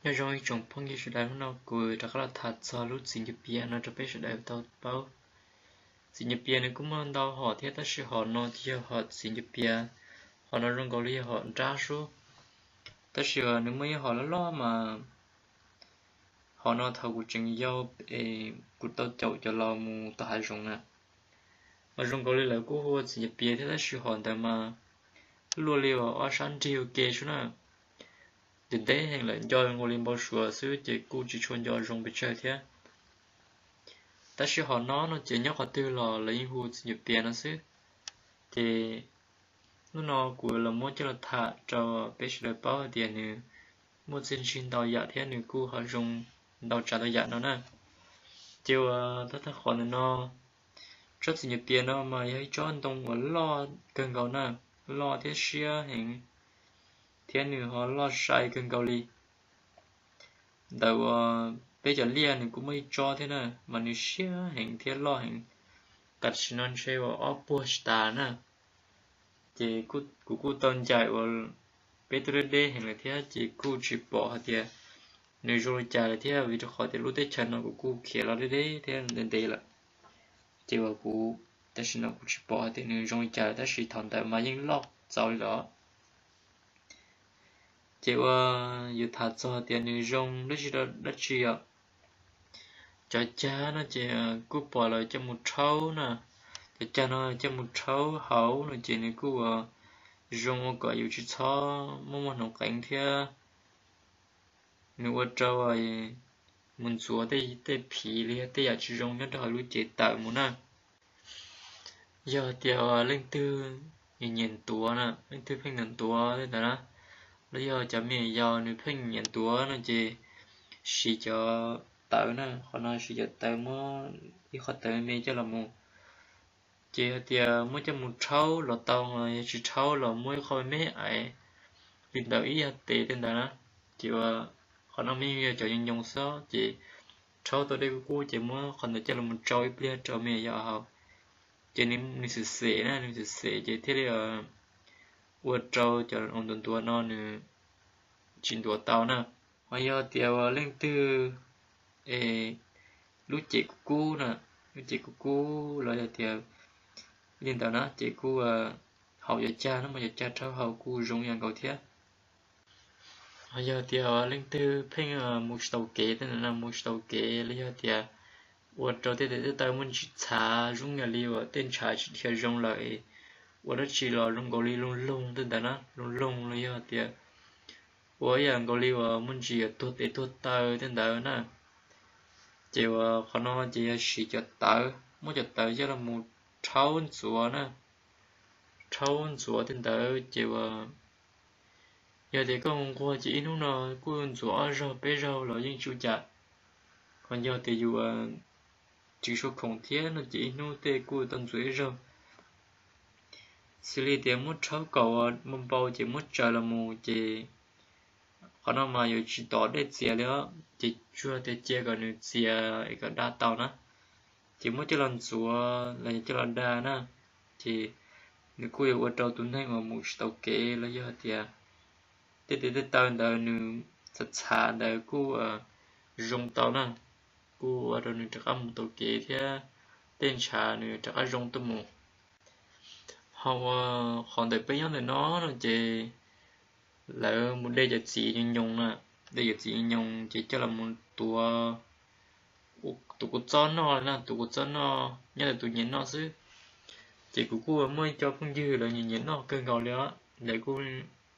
Nyob zoo ib tsoom phooj ywg sawv daws, hnub no kuv rov qab los tham txog lub txiv ncuav pias no rau peb sawv daws tau paub. Txiv ncuav pias nws kuj muaj ntau hom thiab, tab sis hom no ces yog hom txiv ncuav pias, hom no zoo nkaus li yog hom nrab sub. Tab sis nws muaj ib hom loj loj mas hom no thaum kuv tseem yau es kuv tau caum cov laus mus tom hav zoov na. Mas zoo nkaus li lawv kuj hu ua txiv ncuav pias thiab, tab sis hom ntawd mas luaj li uas ob sab nrig ua ke sub na. Ces ntev heev lawm, nco zoo nkaus li npau suav xwb ces kuj tsis tshua nco zoo pes tsawg thiab. Tab sis hom no no ces nyob qhov twg los lawv yeej hu txiv ncuav pias no xwb. Ces hnub no kuv los muab coj los tham rau peb sawv daws paub hais tias nws muaj txiaj ntsig ntau yam thiab nws kuj ho zoo ntau tsav ntau yam no na. Ces uas thab thab qhov ntawm no, tsob txiv ncuav pias no mas yog ib tsob ntoo uas loj kawg nkaus na, loj thiab siab heev, thiab nws ho loj sai kawg nkaus li. Ntawm uas peb cov liaj nws kuj muaj ib tsob thiab na, mas nws siab heev thiab loj heev, tam sim no ntshe uas ob puag tsis tas na. Ces kuv kuj tau ncaim uas peb tuaj deb deb heev lawm thiab ces kuj tsis pom hais tias nws zoo li cas lawm thiab, vim rau qhov tias lub teb chaws no kuv kuj khiav los deb deb thiab ntev ntev lawm. Ces uas kuv tam sim no kuv tsis pom hais tias nws zoo li cas lawm, tab sis thaum ntawd mas yeej loj txaus li lawm. Ces uas yuav tham txog tias nws zoo dab tsi rau dab tsi os. Cov cag no ces kuj pom lawv coj mus rhaub na, cov cag no coj mus rhaub haus no ces nws kuj uas zoo ua kom yus tsis txhob muaj muaj hnoos qeev thiab. Nws ua rau mus ntxuav tej phiv li tej yam tsis zoo nyob rau hauv lub cev tawm mus na. Yog tias leej twg nyiam ntuav na, leej twg pheej ntuav tej ntawd na, los yog cov me nyuam yaus nws pheej nyiam ntuav no ces siv cov tawv na, qhov no siv cov tawv muab ib qho tawv me coj los mus. Ces hais tias muab coj mus rhaub los tau, yog tsis rhaub los muab ib qho me me aiv li ntawd ib yam tes tej ntawd na. Ces qhov no mas yog cov nyoos nyoos xwb ces rhaub tau dej kub kub ces muab qhov ntawd coj los mus tsau ib pliag rau me nyuam yaus haus. Ces nws xim xem na, nws xim xem ces thiaj li ua rau cov ntuav ntuav no nws tsis ntuav tau na. Ho yog tias leej twg es lub cev kub kub na, lub cev kub kub los yog tias li ntawd na ces kuj haus cov cag no mas cov cag rhaub haus kuj zoo ib yam nkaus thiab. Ho yog tias leej twg pheej mus tsis tau kev tej ntawd na, mus tsis tau kev los yog tias ua rau tej tes tej taw muaj ntsis txhav zoo yam li uas tej ntshav tsis dhia zoo lawm, ua dab tsi los zoo nkaus li loog loog tej ntawd na, loog loog los yog tias ua ib yam nkaus li uas muaj ntsis tuag tes tuag taw tej ntawd na. Ces uas qhov no ces yog siv cov tawv, muab cov tawv coj los mus rhaub ntxuav na, rhaub ntxuav tej ntawd ces uas yog tias koj nquag ces ib hnub no kuj ntxuav ob zaug peb zaug los yeej tsis ua cas. Ho yog tias yus tsis sua khoom thiab no ces ib hnub tej kuj tau ntxuav ib zaug. Xws li tias muab rhaub kaum npau npau ces muab tsaws los mus ces qhov no mas yuav tsis tom dej txias li os, ces tsuas tias cia kom nws txias es kom da tau na. Ces muab coj los ntxuav los yog coj los da na, ces nws kuj yuav ua rau tus neeg uas mus tsis tau kev los yog tias tej tes tej taw ntawd nws txhav txhav ntawd kuj zoo tau na, kuj ua rau nws rov qab mus tau kev thiab tej ntshav nws rov qab zoo tuaj mus. Ho ua qhov ntawm peb nyob ntawm no no ces lawv mus de cov txiv nyoos nyoos na, de cov txiv nyoos nyoos ces coj los mus tuav tus kua txob noj na, tus kua txob noj nyob ntawm tus nyiam noj xwb. Ces kuv kuj muaj ib co phooj ywg lawv nyiam nyiam noj kawg nkaus li os, lawv kuj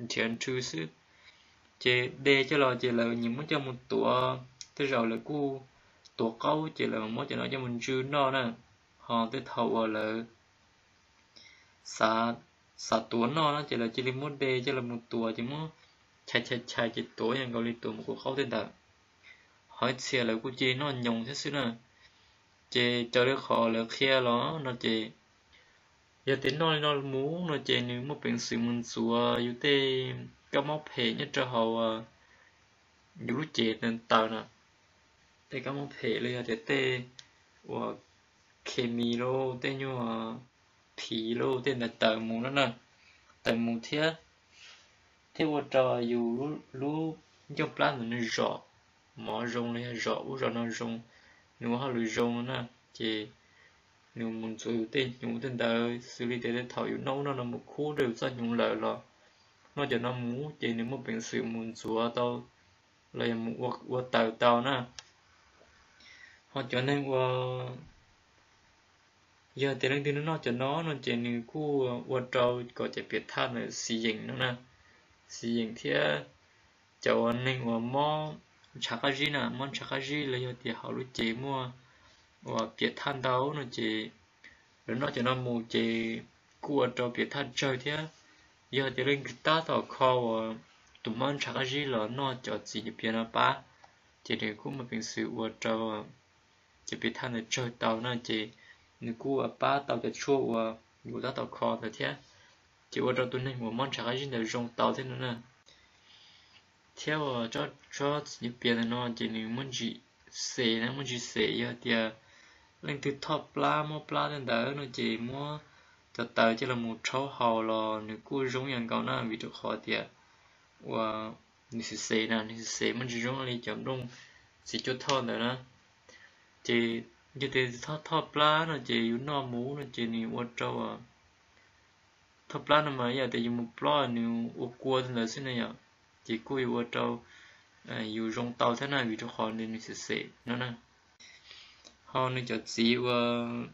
nrhiav nrhw xwb. Ces de coj los ces lawv nyiam muab coj mus tuav, tej zaum lawv kuj tuav qaub ces lawv muab cov no coj mus ntsw noj na. Ho tej thaum uas lawv xav tuav noj na ces lawv cia li muab de coj los mus tuav ces muab chais chais chais ces tuav ib yam nkaus li tuav mus kua qaub tej ntawd. Ho ib txhia lawv kuj cia li noj nyoos thiab xwb na. Ces raws li qhov lawv qhia los no ces yog tias noj li no mus no ces nws muaj peev xwm mus ntxuav yus tej kab mob phem nyob rau hauv yus lub cev taws na. Tej kab mob phem los yog tias tej uas khes mis lauj, tej nyuag phiv lauj, tej ntawd taws mus no na, taws mus thiab, thiab ua rau yus lub ncauj plab ntawd nws zom mov zoo los yog zom ub zom no zoo, nws ua hauj lwm zoo no na, ces nws mus ntxuav yus tej hnyuv tej ntawd xws li tias tej thaum yus noj ub noj no mus khub rau yus txoj hnyuv lawm los noj cov no mus ces nws muaj peev xwm mus ntxuav tau los yog mus ua taws tau na. Ho cov neeg ua, yog tias leej twg noj noj cov no no ces nws kuj ua rau kom cov piam thaj ntawd xiv yeem no na, xiv yeem thiab cov uas neeg uas mob ntshav qab zib na, mob ntshav qab zib los yog tias hauv lub cev muaj uas piam thaj ntau no ces lawv noj cov no mus ces kuj ua rau piam thaj tsawg thiab. Yog tias leej twg tab tom kho uas tus mob ntshav qab zib los noj cov txiv ncuav pias no pab, ces nws kuj muaj peev xwm ua rau cov piam thaj ntawd tsawg tau na, ces nws kuj pab tau cov tshuaj uas yus tab tom kho ntawd thiab, ces ua rau tus neeg uas mob ntshav qab zib ntawd zoo tau thiab no na. Thiab uas tsob txiv ncuav pias ntawm no ces nws muaj ntsis xes na, muaj ntsis xes, yog tias leej twg thoj plab mob plab tej ntawd no ces muab cov taws coj los mus rhaub haus los nws kuj zoo ib yam nkaus na, vim rau qhov tias uas nws xes xes na, nws xes xes muaj ntsis zoo li cov nplooj txiv cuab thoj ntawd na. Ces yog tias thoj thoj plab no ces yus noj mus no ces nws ua rau thoj plab no mas ib yam tias yus mus plob nws ua kua tej ntawd xwb na yom, ces kuj yuav ua rau yus zoo tau thiab na, vim rau qhov nws xes xes no na. Ho nws cov txiv uas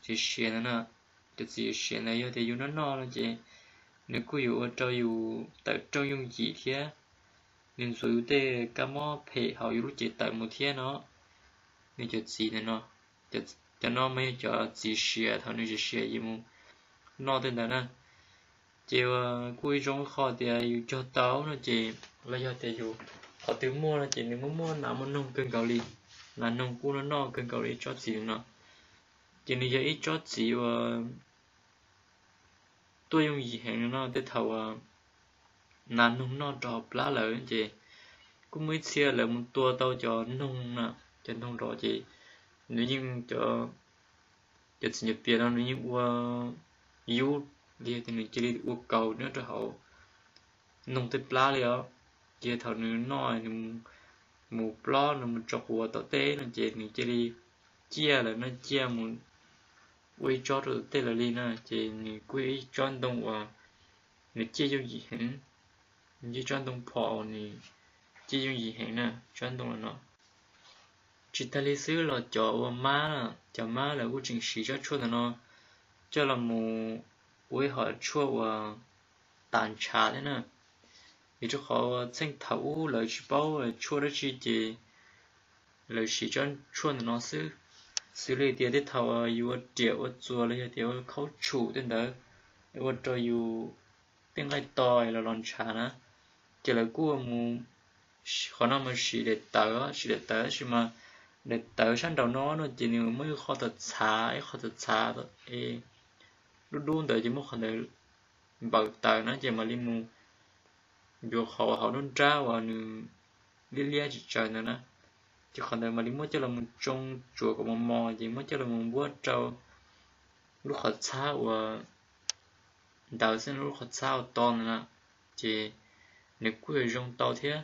siav siav ntawd na, cov txiv siav siav ntawd yog tias yus noj noj no ces nws kuj yuav ua rau yus tawm rooj yooj yim thiab, nws ntxuav yus tej kab mob phem hauv yus lub cev tawm mus thiab no. Nws cov txiv ntawd no, cov no mas yog cov txiv siav thaum nws siav siav yus mus noj tej ntawd na. Ces uas kuj ib zoo ib qho tias yus cog tau no ces los yog tias yus qhov twg muaj no ces nws muaj muaj nas muaj noog kawg nkaus li, nas noog kuj noj noj kawg nkaus li tsob txiv no. Ces nws yog ib tsob txiv uas tuaj yooj yim heev no, tej thaum uas nas noog noj rau hauv plab lawm ces kuj muaj ib txhia lawv mus tua tau cov noog na, cov noog rov ces nws yeej, cov txiv ncuav pias no nws yeej ua yub li tias nws cia li ua kaus nyob rau hauv noog tej plab li os. Ces thaum nws noj nws mus plob nws mus tso quav tom teb no ces nws cia li ciaj lawm no, ciaj mus ua ib tsob rau tom tej lawm li na, ces nws kuj yog ib tsob ntoo uas nws ciaj yooj yim heev, yog ib tsob ntoo phom uas nws ciaj yooj yim heev na, tsob ntoo no. Tsis tag li xwb los cov uas mab, cov mab lawv kuj tseem siv tsob tshuaj ntawm no coj los mus ua ib hom tshuaj uas tas ntshav thiab na. Vim rau qhov uas txheej thaum ub lawv tsis paub tshuaj dab tsi ces lawv siv tsob tshuaj ntawm no xwb. Xws li tias tej thaum yus ua riam ua txuas los yog tias ua khaub tshum tej ntawd ua rau yus tej nqaij to los los ntshav na, ces lawv kuj mus, qhov no mas siv daim tawv, siv daim tawv tab sis mas daim tawv sab nraum no no ces nws muaj ib qho txhav txhav, ib qho txhav txhav dub dub ntawd ces muab qhov ntawd npawm tawm na ces mam li mus yuav qhov uas hauv nruab nrab uas nws liab liab tsis tsaws ntawd na, ces qhov ntawd mam li muab coj los mus tsoo tsuav kom mos mos ces muab coj los mus npuab rau lub qhov txhab uas ntawd xwb, lub qhov txhab uas to ntawd na, ces nws kuj yuav zoo tau thiab.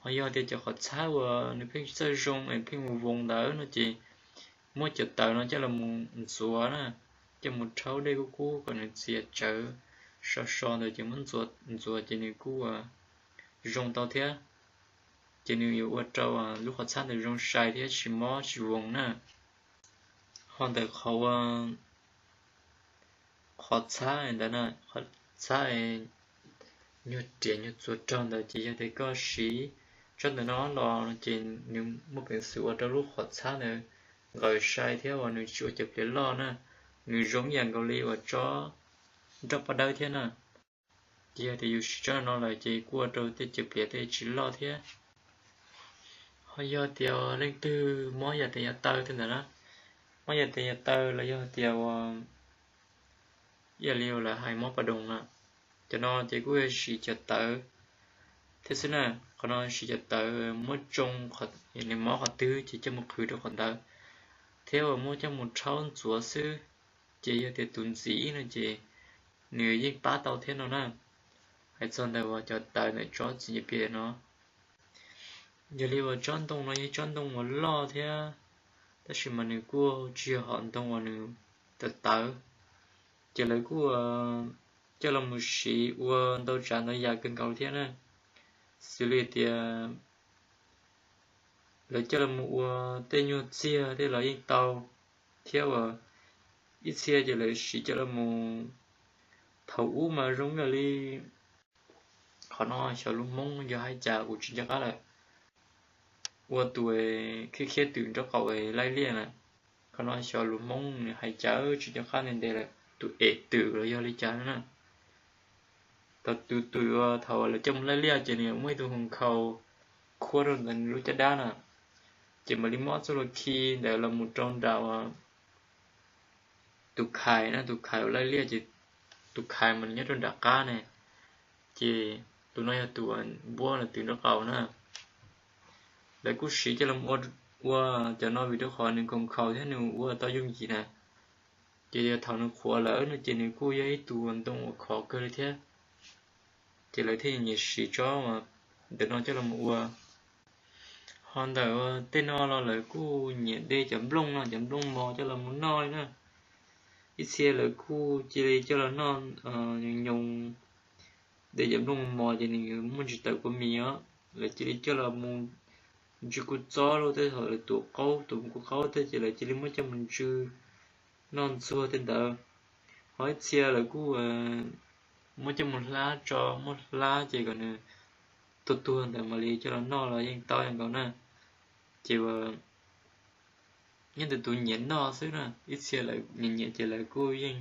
Ho yog tias cov qhov txhab uas nws pheej tsis txawj zoo es pheej voos voos ntawd no ces muab cov tawv no coj los mus ntxuav na, coj mus rhaub dej kub kub kom nws txias tsawv so so ntawd ces muab ntxuav ces nws kuj zoo tau thiab. Ces nws yuav ua rau lub qhov txhab ntawd zoo sai thiab tsis mob tsis voos na. Ho ntawm qhov ua qhov txhab ntawd na, qhov txhab nyuag riam nyuag txuas raug ntawd ces yog tias koj siv tsob ntawm no los ces nws muaj peev xwm ua rau lub qhov txhab ntawd nqaws sai thiab uas nws tsis ua cov pliav loj na, nws zoo ib yam nkaus li uas tsob nroj paj dawb thiab na. Ces yog tias yus siv tsob no lawm ces kuj ua rau tej cov pliav tej tsis loj thiab. Ho yog tias leej twg mob yam tes yam taw tej ntawd na, mob yam tes yam taw los yog tias ua ib yam li lawv hais mob pas doos na, cov no ces kuj yog siv cov tawv thiab xwb na. Qhov no siv cov tawv muab tsoo nws mob qhov twg ces coj mus qhwv rau qhov ntawd, thiab uas muab coj mus rhaub ntxuav xwb, ces yog tias tus ntxiv no ces nws yeej pab tau thiab no na. Hais txog ntawm uas cov tawv ntawm tsob txiv ncaws pias no, Yog li uas tsob ntoo no yog tsob ntoo uas loj thiab, tab sis mas nws kuj tsis yog hom ntoo uas nws tawv tawv, ces lawv kuj coj los mus siv ua ntau tsav ntau yam kawg nkaus thiab na. Xws li tias lawv coj los mus ua tej nyuag txiag tej los yeej tau, thiab uas ib txhia ces lawv siv coj los mus, thaum ub mas zoo ib yam li, qhov no xyov lus Hmoob yog hais cas kuv tsis nco qab lawm, ua tus khiav khiav twm nraub qaum laij liaj na. Qhov no xyov lus Hmoob nws hais cas tsis nco qab ntev ntev lawm, tus ev twm los yog li cas na. Thaum tus twm uas thaum lawv coj mus laij liaj ces nws muaj ib tug hoo khau khuab rau ntawm nws lub caj dab na, ces mam li muab txoj hlua khi ntawd los mus rau nram tus khais na, tus khais uas laij liaj ces tus khais mas nyob rau nram qab ne, ces tus no yog tus npuab los twm nraub qaum na. Lawv kuj siv coj los ua cov no vim rau qhov nws khoom khaus thiab nws ua tau yooj yim na. Ces yog thaum nws qhuav lawm no ces nws kuj yog ib tug ntoo uas khov kawg li thiab, ces lawv thiaj nyiam siv tsob ntawm no coj los ua. Ho ntawm tej no los lawv kuj nyiam de cov nplooj no, cov nplooj mos coj los mus noj li na. Ib txhia lawv kuj cia li coj los noj nyoos nyoos, de cov nplooj mos ces nws muaj ntsis tawm kua mis os, lawv cia li coj los mus ntsw kua txob los tej, thaum lawv tuav qaub tuav kua qaub tej ces lawv cia li muab coj mus ntsw noj ntxuag tej ntawd. Ho ib txhia lawv kuj muab coj mus hlab tso, muab hlab ces kom nws tuag tuag ntawd mam li coj los noj los yeej tau nkaus na. Ces nyob ntawm tus nyiam noj xwb na, ib txhia lawv nyiam nyiam ces lawv kuj yeej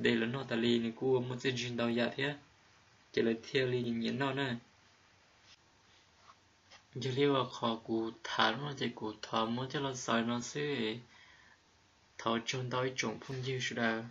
de los noj tas li, nws kuj muaj txiaj ntsig ntau yam thiab, ces lawv thiaj li nyiam noj na. Yog li uas qhov kuv tham no ces kuv thov muab coj los xaus no xwb. Thov tsaug ntau ib tsoom phooj ywg sawv daws.